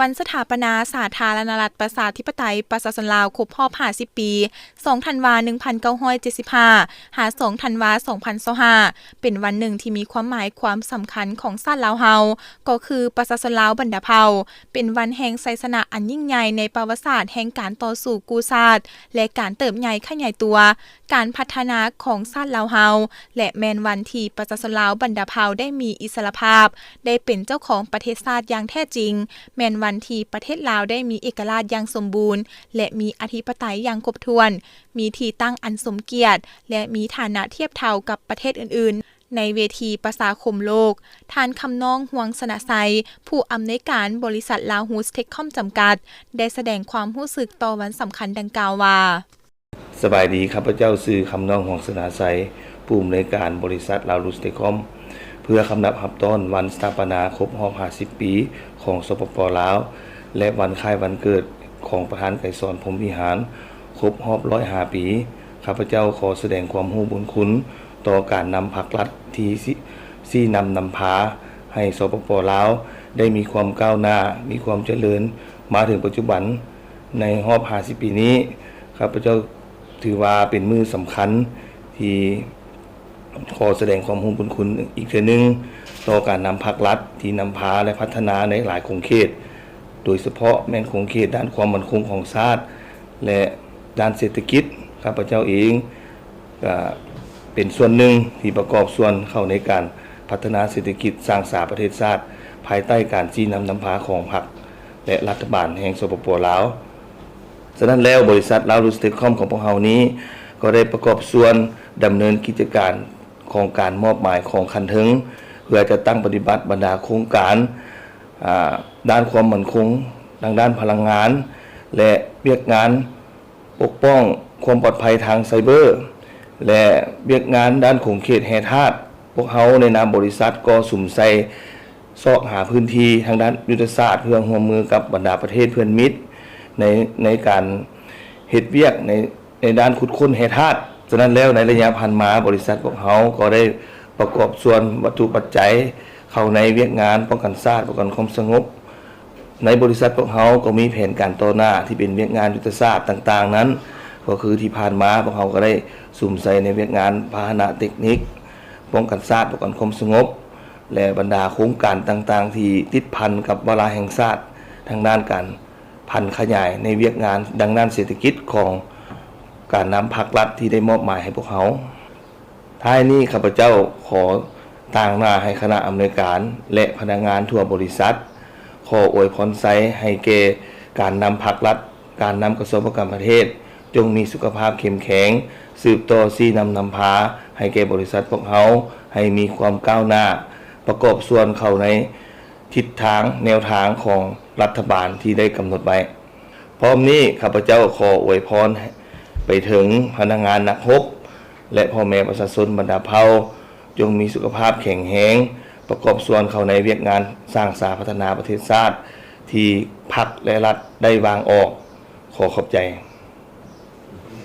ວັນສະຖາປະນາສາທາລະນະລັດ ປະຊາທິປະໄຕ ປະຊາຊົນລາວ ຄົບຮອບຫ້າສິບປີ ສອງທັນວາ ໜຶ່ງພັນເກົ້າຮ້ອຍເຈັດສິບຫ້າ ຫາ ສອງທັນວາ ສອງພັນຊາວຫ້າ ເປັນວັນໜຶ່ງທີ່ມີຄວາມໝາຍຄວາມສຳຄັນຂອງຊາດລາວເຮົາ ກໍຄືປະຊາຊົນລາວບັນດາເຜົ່າ, ເປັນວັນແຫ່ງໄຊຊະນະອັນຍິ່ງໃຫຍ່ໃນປະຫວັດສາດແຫ່ງການຕໍ່ສູ້ກູ້ຊາດ ແລະ ການເຕີບໃຫຍ່ຂະຫຍາຍຕົວ ການພັດທະນາຂອງຊາດລາວເຮົາ ແລະ ແມ່ນວັນທີ່ປະຊາຊົນລາວບັນດາເຜົ່າໄດ້ມີອິດສະຫຼະພາບ, ໄດ້ເປັນເຈົ້າຂອງປະເທດຊາດຢ່າງແທ້ຈິງ, ແມ່ນວັນທີ່ປະເທດລາວໄດ້ມີເອກະລາດຢ່າງສົມບູນ ແລະ ມີອະທິປະໄຕຢ່າງຄົບຖ້ວນ, ມີທີ່ຕັ້ງອັນສົມກຽດ ແລະ ມີຖານະທຽບເທົ່າກັບປະເທດອື່ນໆ. ໃນເວທີປະຊາຄົມໂລກ, ທ່ານ ຄຳນ້ອງ ຮວງຊະນະໄຊ, ຜູ້ອຳນວຍການບໍລິສັດ Laos Telecom ຈຳກັດ, ໄດ້ສະແດງຄວາມຮູ້ສຶກຕໍ່ວັນສຳຄັນດັ່ງກ່າວວ່າ: ສະບາຍດີ, ຂ້າພະເຈົ້າຊື່ ຄຳນ້ອງ ຮວງຊະນະໄຊ, ຜູ້ອຳນວຍການບໍລິສັດ Laos Telecom. ເພື່ອຄຳນັບຮັບຕ້ອນວັນສະຖາປະນາຄົບຮອບຫ້າສິບປີຂອງ ສປປ ລາວ ແລະ ວັນຄ້າຍວັນເກີດຂອງປະທານໄກສອນ ພົມວິຫານ ຄົບຮອບຮ້ອຍຫ້າປີ, ຂ້າພະເຈົ້າຂໍສະແດງຄວາມຮູ້ບຸນຄຸນຕໍ່ການນຳພັກລັດທີ່ຊີ້ນຳນຳພາໃຫ້ ສປປ ລາວ ໄດ້ມີຄວາມກ້າວໜ້າ, ມີຄວາມຈະເລີນມາເຖິງປັດຈຸບັນ. ໃນຮອບຫ້າສິບປີນີ້, ຂ້າພະເຈົ້າຖືວ່າເປັນມື້ສຳຄັນທີ່ ຂໍສະແດງຄວາມຮູ້ບຸນຄຸນອີກເທື່ອໜຶ່ງຕໍ່ການນຳພັກລັດທີ່ນຳພາ ແລະ ພັດທະນາໃນຫຼາຍຂົງເຂດ, ໂດຍສະເພາະແມ່ນຂົງເຂດດ້ານຄວາມໝັ້ນຄົງຂອງຊາດ ແລະ ດ້ານເສດຖະກິດ. ຂ້າພະເຈົ້າເອງກະເປັນສ່ວນໜຶ່ງທີ່ປະກອບສ່ວນເຂົ້າໃນການພັດທະນາເສດຖະກິດ, ສ້າງສາປະເທດຊາດ ພາຍໃຕ້ການຊີ້ນຳນຳພາຂອງພັກ ແລະ ລັດຖະບານແຫ່ງ ສປປ ລາວ. ສະນັ້ນແລ້ວ, ບໍລິສັດ Laos Telecom ຂອງພວກເຮົານີ້ ກໍໄດ້ປະກອບສ່ວນດຳເນີນກິດຈະການຂອງການມອບໝາຍຂອງຂັ້ນເທິງ ເພື່ອຈັດຕັ້ງປະຕິບັດບັນດາໂຄງການ, ອາ, ດ້ານຄວາມໝັ້ນຄົງທາງດ້ານພະລັງງານ ແລະ ວຽກງານປົກປ້ອງຄວາມປອດໄພທາງໄຊເບີ ແລະ ວຽກງານດ້ານຂົງເຂດແຮ່ທາດ. ພວກເຮົາໃນນາມບໍລິສັດກໍສຸມໃສ່ ຊອກຫາພື້ນທີ່ທາງດ້ານຍຸດທະສາດ ເພື່ອຮ່ວມມືກັບບັນດາປະເທດເພື່ອນມິດ ໃນ, ໃນການເຮັດວຽກໃນ, ໃນດ້ານຂຸດຄົ້ນແຮ່ທາດ. ສະນັ້ນແລ້ວ, ໃນໄລຍະຜ່ານມາ, ບໍລິສັດພວກເຮົາກໍໄດ້ປະກອບສ່ວນວັດຖຸປັດໄຈເຂົ້າໃນວຽກງານປ້ອງກັນຊາດ, ປ້ອງກັນຄວາມສະຫງົບ. ໃນບໍລິສັດພວກເຮົາກໍມີແຜນການຕໍ່ໜ້າທີ່ເປັນວຽກງານຍຸດທະສາດຕ່າງໆນັ້ນ, ກໍຄືທີ່ຜ່ານມາພວກເຮົາກໍໄດ້ສຸມໃສ່ໃນວຽກງານພາຫະນະເຕັກນິກ, ປ້ອງກັນຊາດ, ປ້ອງກັນຄວາມສະຫງົບ ແລະ ບັນດາໂຄງການຕ່າງໆທີ່ຕິດພັນກັບວາລະແຫ່ງຊາດ ທາງດ້ານການຜັນຂະຫຍາຍໃນວຽກງານດັ່ງດ້ານເສດຖະກິດຂອງການນຳພັກລັດທີ່ໄດ້ມອບໝາຍໃຫ້ພວກເຮົາ. ທ້າຍນີ້ ຂ້າພະເຈົ້າຂໍຕາງໜ້າໃຫ້ຄະນະອຳນວຍການ ແລະ ພະນັກງານທົ່ວບໍລິສັດ ຂໍອວຍພອນໄຊໃຫ້ແກ່ການນຳພັກລັດ, ການນຳກະຊວງປ້ອງກັນປະເທດ ຈົ່ງມີສຸຂະພາບເຂັ້ມແຂງ, ສືບຕໍ່ຊີ້ນຳນຳພາໃຫ້ແກ່ບໍລິສັດພວກເຮົາ ໃຫ້ມີຄວາມກ້າວໜ້າ, ປະກອບສ່ວນເຂົ້າໃນທິດທາງແນວທາງຂອງລັດຖະບານທີ່ໄດ້ກຳນົດໄວ້. ພ້ອມນີ້ ຂ້າພະເຈົ້າຂໍອວຍພອນໄປເຖິງພະນັກງານນັກຮົບ ແລະ ພໍ່ແມ່ປະຊາຊົນບັນດາເຜົ່າ ຈົ່ງມີສຸຂະພາບແຂງແຮງ, ປະກອບສ່ວນເຂົ້າໃນວຽກງານສ້າງສາພັດທະນາປະເທດຊາດທີ່ພັກ ແລະ ລັດໄດ້ວາງອອກ. ຂໍຂອບໃຈ.